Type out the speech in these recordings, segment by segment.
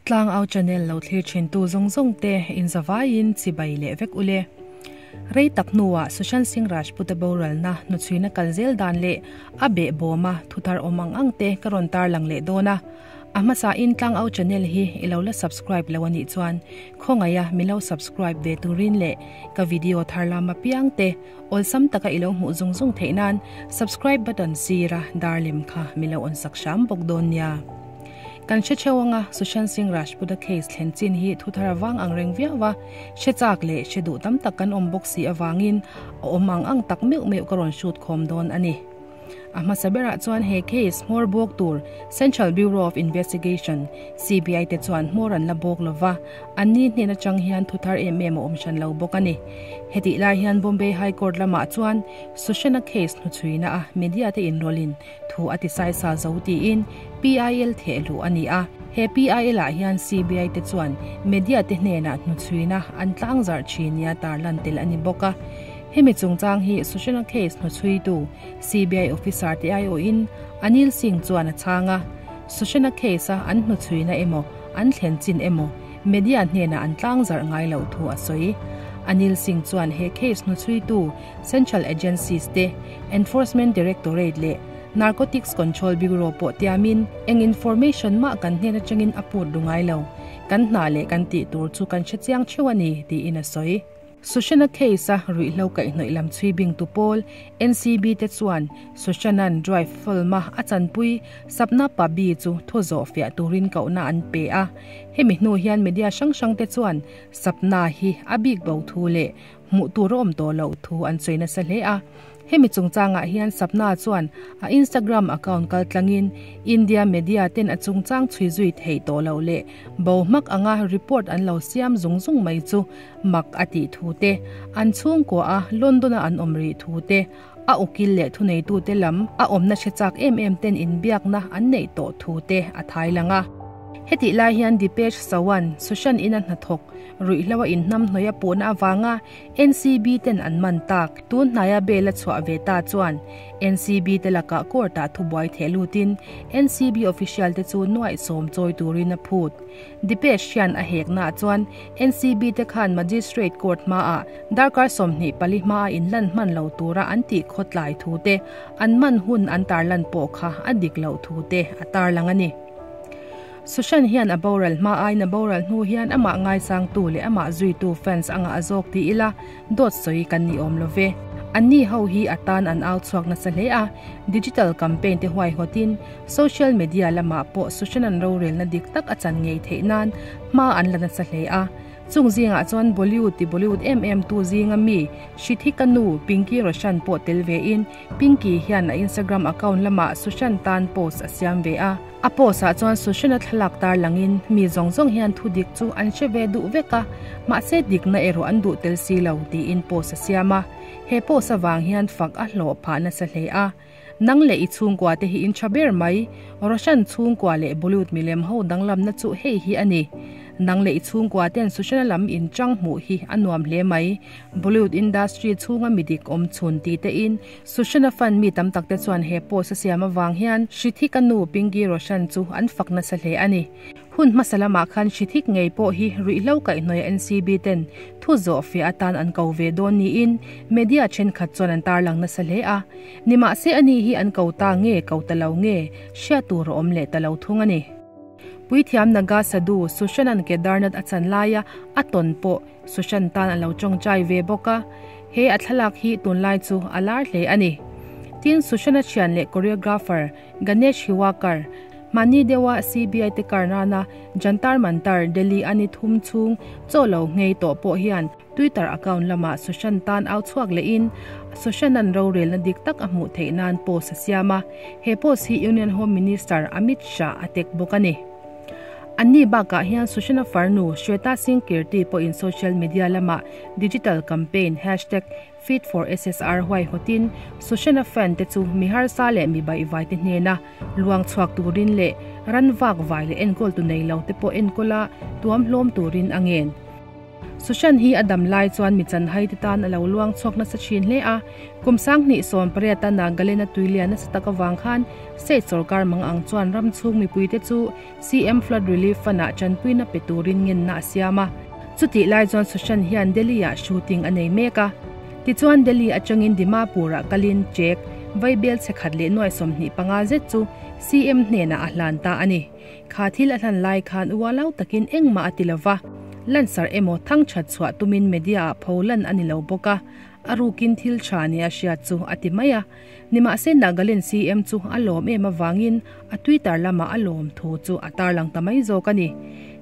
Tlangau channel lo thlir thintu zawng zawng te inzavaiin chibai leh vek ule. Rei tak hnuah Sushant Singh Rajput-a boralna hnuchhuina kal zel dan leh a behbawma thuthar awm ang ang te ka rawn tarlang leh dawn a. A hmasain Tlangau channel hi i lo la subscribe lo a nih chuan khawngaiha min lo subscribe ve turin leh ka video thar lam apiang te awlsam taka i lo hmuh zung zung theih nan subscribe button sira dar lem kha min lo on sak hram bawk dawn nia. Kan hre theuh anga Sushant Singh Rajput-a case thlen chin hi thuthar avang ang reng viau a, hre chak leh hre duh tam tak kan awm bawk si avangin a awm ang ang tak meuh meuh ka rawn shoot khawm dawn a ni. A hmasa berah chuan he case hmawr bawk tur Central Bureau of Investigation, CBI, te chuan hmawr an la bawk lova, an ni hnen atang hian thuthar em em a awm hran lo bawk a ni. Hetih lai hian Bombay High Court lamah chuan Sushant-a case hnuchhuina a media te inrawlhin thu a ti saisa zo tiin PIL theh luh a ni a. He PIL ah hian CBI te chuan media te hnenah hnuchhuina an tlangzarh thin nia tarlan tel a ni bawk a. Hemi chungchang hi Sushant case hnuchhuitu CBI officer te aiawhin Anil Singh chuan a chhang a. Sushant case a an hnuchhuina emaw an thlen chin emaw media hnenah an tlangzarh ngai loh thu a sawi. Anil Singh chuan he case hnuchhuitu Central agencies te, Enforcement Directorate leh Narcotics Control Bureau pawh tiamin eng information mah kan hnen atangin a put ru ngai lo. Kan hna leh kan tih tur chu kan hrechiang theuh a ni, tiin a sawi. Sushant-a case-a ruihhlo kaihhnawih lam chhui bingtu pawl NCB te chuan Sushant-a'n drive film-a a chanpui Sapna Pabi chu thu zawh fiah turin kohna an pe a. Hemi hnu hian media hrang hrang te chuan Sapna hi a bik bo thu leh hmuh tur a awm tawh loh thu an sawi nasa hle a. Hemi chungchangah hian Sapna chuan a Instagram account kaltlangin India media ten a chungchang chhui zui theih tawh loh leh bo hmak anga report an lo siam zung zung mai chu mak a tih thu te, an chhungkua a London a an awm rih thu te, a ukil leh thuneitute lam a awmna hre chak em em ten inbiakna an neih tawh thu te a thai lang a. Hetih lai hian Deepesh Sawan, Sushant ina hnathawk, ruihhlo a inhnamhnawih a puhna avanga NCB ten an man tak. Tun hnaia bail a chhuah ve ta chuan NCB te lakah court ah thubuai theh lutin NCB official te chu nuaihsawm chawi turin a phut. Deepesh hian a heknaah chuan NCB te khan Magistrate Court hmaah darkar 24 hmaa inlan hman lo tura an tih khawtlai thu te, an man hun an tarlan pawh kha a dik loh thu te a tarlang a ni. Sushant hian a boral hma aiin a boral hnu hian amah ngaisangtu leh amah zuitu fans a ngah zawk ti ila dawt sawi kan ni awm lo ve. Anni ho hi a tan an au chhuak nasa hle a, digital campaign te huaihawtin social media lamah pawh Sushant an rorelna dik tak a chan ngei theih nan hma an la nasa hle a. Chung zingah chuan Bollywood ti Bollywood em em tu zinga mi Shithika nu Pinky Roshan pawh tel vein Pinky hian a Instagram account lamah Sushant tan post a siam ve a. A post ah chuan Sushant-a thlalak tar langin mi zawng zawng hian thu dik chu an hre ve duh vek a, mahse dikna erawh an duh tel si lo tiin post a siam a. He post avang hian fak a hlawh phah nasa hle a. Nang leh i chhungkua te hi in tha ber mai. Roshan chhungkua leh Bollywood milem ho danglamna chu hei hi a ni. Nang leh i chhungkua ten Sushant-a lam in chang hmuh hi a nuam hle mai. Bollywood industry chhunga midik awm chhun ti te in Sushant-a fan mi tam tak te chuan he post a siam avang hian Hrithik-a nu Pinky Roshan chu an fak nasa hle a ni. Hun hmasa lamah khan Hrithik ngei pawh hi ruihhlo kaihhnawih NCB ten thu zawh fiah atan an ko ve dawn niin media thenkhat chuan an tarlang nasa hle a. Nimahse ani hi an ko ta nge ko ta lo nge hriat tur a awm leh ta lo thung a ni. Puithiam Naga Sadhu Sushant-a'n Kedarnath a chan laia a tawn pawh Sushant tan a lo tawngtai ve bawk a, he a thlalak hi tunlai chu a lar hle a ni. Tin, Sushant-a thian leh choreographer Ganesh Hiwakar, mahni deuha CBI te kar nana Jantar Mantar, Delhi a ni thum chhung chaw lo nghei tawh pawh hian Twitter account lamah Sushant tan au chhuak lehin Sushant-a'n rorelna dik tak a hmuh theih nan post a siam a, he post hi Union Home Minister Amit Shah a tek bawk a ni. Anni bakah hian Sushant-a farnu Shweta Singh Kirti pawhin social media lamah digital campaign hashtag FeedForSSR huaihawtin Sushant-a fan te chu mi harsa leh mi baihvai te hnena luang chhuak turin leh ran vak vai leh enkawl tu nei lo te pawh enkawla tuam hlawm turin a ngen. Sushant hi a dam lai chuan mi chanhai te tan a lo luang chhuak nasa thin hle a, kum 2018 a Nagaland a tuilian nasa tak avang khan state sorkar mang ang chuan ram chhung mipui te chu CM Flood Relief Fund ah tanpuina pe turin ngenna a siam a. Chutih lai chuan Sushant hian Delhi ah shooting a nei mek a. Tichuan Delhi atangin Dimapur ah kalin cheque vaibel chhe khat leh nuai 25 zet chu CM hnenah a hlan ta a ni. Kha thil a hlan lai khan ualau takin engmah a ti lova, lansar emaw thang that chhuah tumin media ah pho lan a ni lo bawk a, a rukin thil tha nia hriat chu a ti mai a. Nimahse Nagaland CM chu a lawm em avangin a Twitter lamah a lawm thu chu a tarlang ta mai zawk a ni.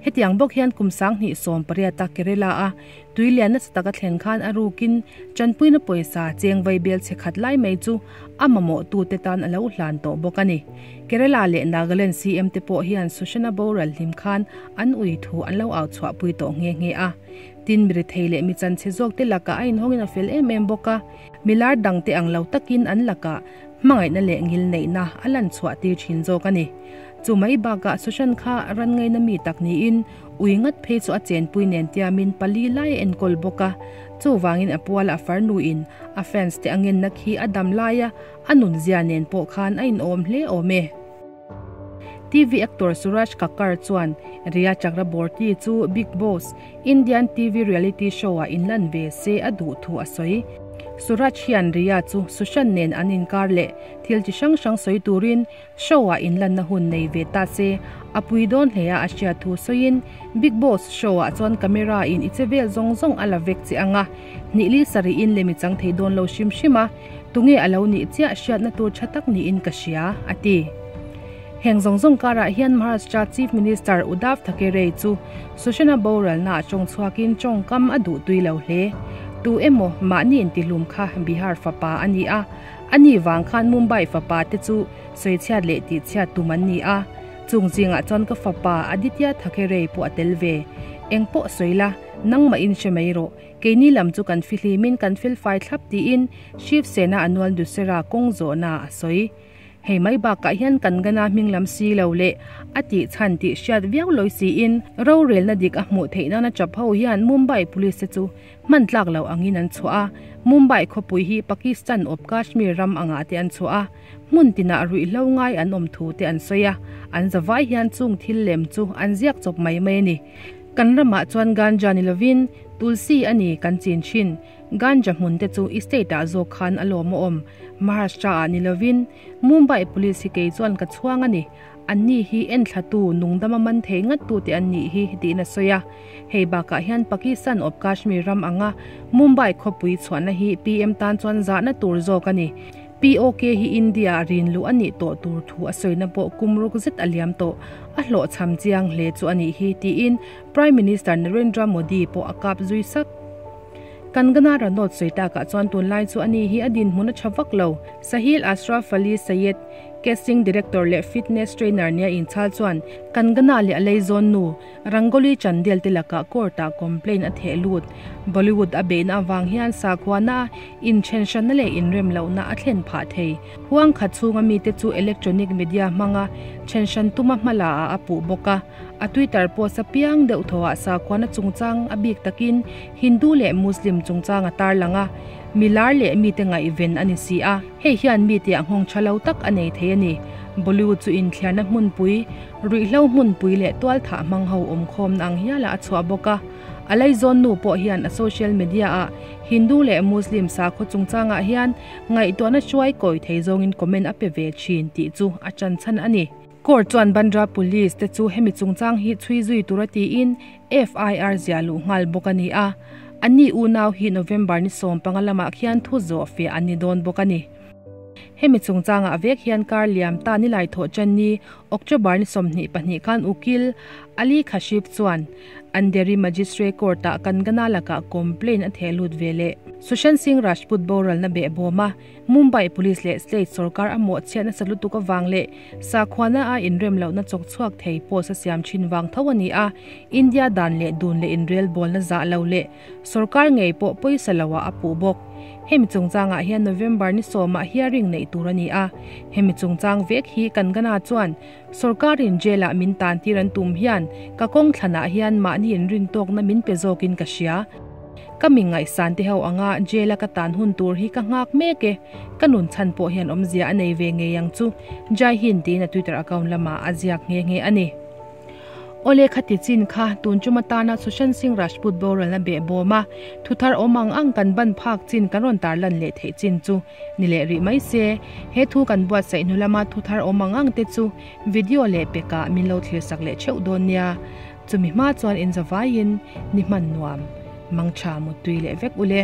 Hetiang bawk hian kum 2018 a Kerala a tui lian nasa taka thlen khan a rukin tanpuina pawisa cheng vaibel chhe khat lai mai chu a mamawh tute tan a lo hlan tawh bawk a ni. Kerala leh Nagaland CM te pawh hian Sushant-a boral hlim khan an ui thu an lo au chhuahpui tawh nghe nghe a. Tin, mi rethei leh mi chanchhe zawk te lakah a inhawngin a fel em em bawk a, milar dangte ang lo takin an lakah hmangaihna leh ngilneihna a lan chhuah tir thin zawk a ni. Chu mai bakah Sushant kha ran ngaina mi tak niin ui ngat phei chu a chenpui nen tiamin pali lai a enkawl bawk a, chuvangin a puala a farnuin a fans te a ngenna khi a dam laia a nunzia nen pawh khan a inawm hle awm e. TV actor Suraj Kakkar chuan Rhea Chakraborty chu Bigg Boss, Indian TV reality show-ah inlan ve se a duh thu a sawi. Suraj hian Rhea chu Sushant nen an inkar leh thil chi hrang hrang sawi turin show-ah inlanna hun nei ve ta se a pui dawn hle a a hriat thu sawiin Bigg Boss show-ah chuan camera-in i che vel zawng zawng a la vek che ang a, hnihli sarihin lem i chang thei dawn lo hrim hrim a, tunge a lo nih chiah hriatna tur tha tak niin ka hria, a ti. Heng zawng zawng karah hian Maharashtra Chief Minister Uddhav Thackeray chu Sushant-a boralnaah tawng chhuakin tawngkam a duh tui lo hle. Tu emaw mahni intihlum kha Bihar fapa a ni a, ani vang khan Mumbai fapa te chu sawichhiat leh tihchhiat tum an ni a. Chung zingah chuan ka fapa Aditya Thackeray pawh a tel ve. Eng pawh sawi la, nangmah in hre mai rawh. Keini lam chu kan fihlimin kan felfai thlap tiin Shiv Sena Annual Dussehra kawng zawhna a sawi. Hei mai bakah hian kan gana hming lam si lo leh a tih chhan tih hriat viau lawi siin rorelna dik a hmuh theih nana chap ho hian Mumbai Police te chu hman tlak lo angin an chhuah a, Mumbai khawpui hi Pakistan awp Kashmir ram angah te an chhuah a, hmun tinah ruihhlo ngai an awm thu te an sawi a, an zavai hian chung thil lem chu an ziak chawp mai mai a ni. Kan ramah chuan ganja ni lovin Tulsi a ni kan chin thin. Ganja hmun te chu i state ah zawk khan a lawm a awm. Maharashtra ah ni lovin Mumbai police hi kei chuan ka chhuang a ni. Anni hi enthlatu nungdam a man thei ngat tu te an nih hi tiin a sawi a. Hei bakah hian Pakistan awp Kashmir ram anga Mumbai khawpui chhuahna hi PM tan chuan zahna tur zawk a ni. POK hi India ah rin luh a nih tawh tur thu a sawina pawh kum ruk zet a liam tawh. A hlawhchham chiang hle chu a nih hi tiin Prime Minister Narendra Modi pawh a kap zui sak. Kangana Ranaut sawi takah chuan tunlai chu ani hi a dinhmun a tha vak lo. Sahil Ashraf Ali Sayed, casting director leh fitness trainer nia inchhal chuan Kangana leh a leizawn nu Rangoli Chandel te lakah court-ah complaint a theh lut. Bollywood a beihna avang hian sakhuana inthenhranna leh inremlohna a thlen phah thei. Huang khat chhunga mite chu electronic media hmanga thenhran tuma hmala ah a puh bawk a. A Twitter post apiang deuh thawhah sakhuana chungchang a bik takin Hindu leh Muslim chungchang a tarlang a, milar leh mite ngaihven a ni si a, hei hian mite a nghawng tha lo tak a nei thei a ni. Bollywood chu inthliarna hmunpui, ruihhlo hmunpui leh tualthah hmang ho awmkhawmna ang hialah a chhuah bawk a. A laizawn nu pawh hian a social media-ah Hindu leh Muslim sakhaw chungchangah hian ngaihtuahna hruai kawi thei zawngin comment a pe ve thin tih chu a chanchhan a ni. Court chuan Bandra Police te chu hemi chungchang hi chhui zui tura tiin FIR ziah luh nghal bawk a ni a. Anni unau hi November ni 15 lamah khian thu zawh fiah an ni dawn bawk a ni. Hemi chungchangah vek hian kar liam ta nilai thawh chen ni October ni 22 khan ukil Ali Khashif chuan Andheri Magistrate Court-ah Kangana lakah complaint a theh lut ve leh. Sushant Singh Rajput boralna behbawm a Mumbai Police leh State sorkar a mawhchhiat nasa lutuk avang leh sakhuana a inrem lohna chawk chhuak thei post a siam thin vang tho a ni a, India dan leh dun leh inrelbawlna zah lo leh sorkar ngei pawh pawisa loah a puh bawk. Hemi chungchangah hian November ni sawmah hearing neih tur a ni a, hemi chungchang vek hi Kangana chuan Sorkarin jail-ah min tan tir an tum hian ka kawng thlanah hian mahni inrintawkna min pe zawkin ka hria. Ka mi ngaihsan te ho anga jail-a ka tan hun tur hi ka nghak mek e. Ka nun chhan pawh hian awmzia a nei ve ngei ang chu, Jai Hind tiin a Twitter account lamah a ziak nghe nghe a ni. Awle khati chin kha tun chuma tana Sushant Singh Rajput boralna behbawm a, thuthar awm ang ang kan ban phak chin kan rawn tarlan leh theih chin chu ni leh rih mai se. He thu kan buatsaih hnu lama thuthar awm ang ang te chu video leh pekah min lo thlirsak leh theuh dawn nia. Chumi hma chuan inzavaiin ni hman nuam, mangtha muttui leh vek ule.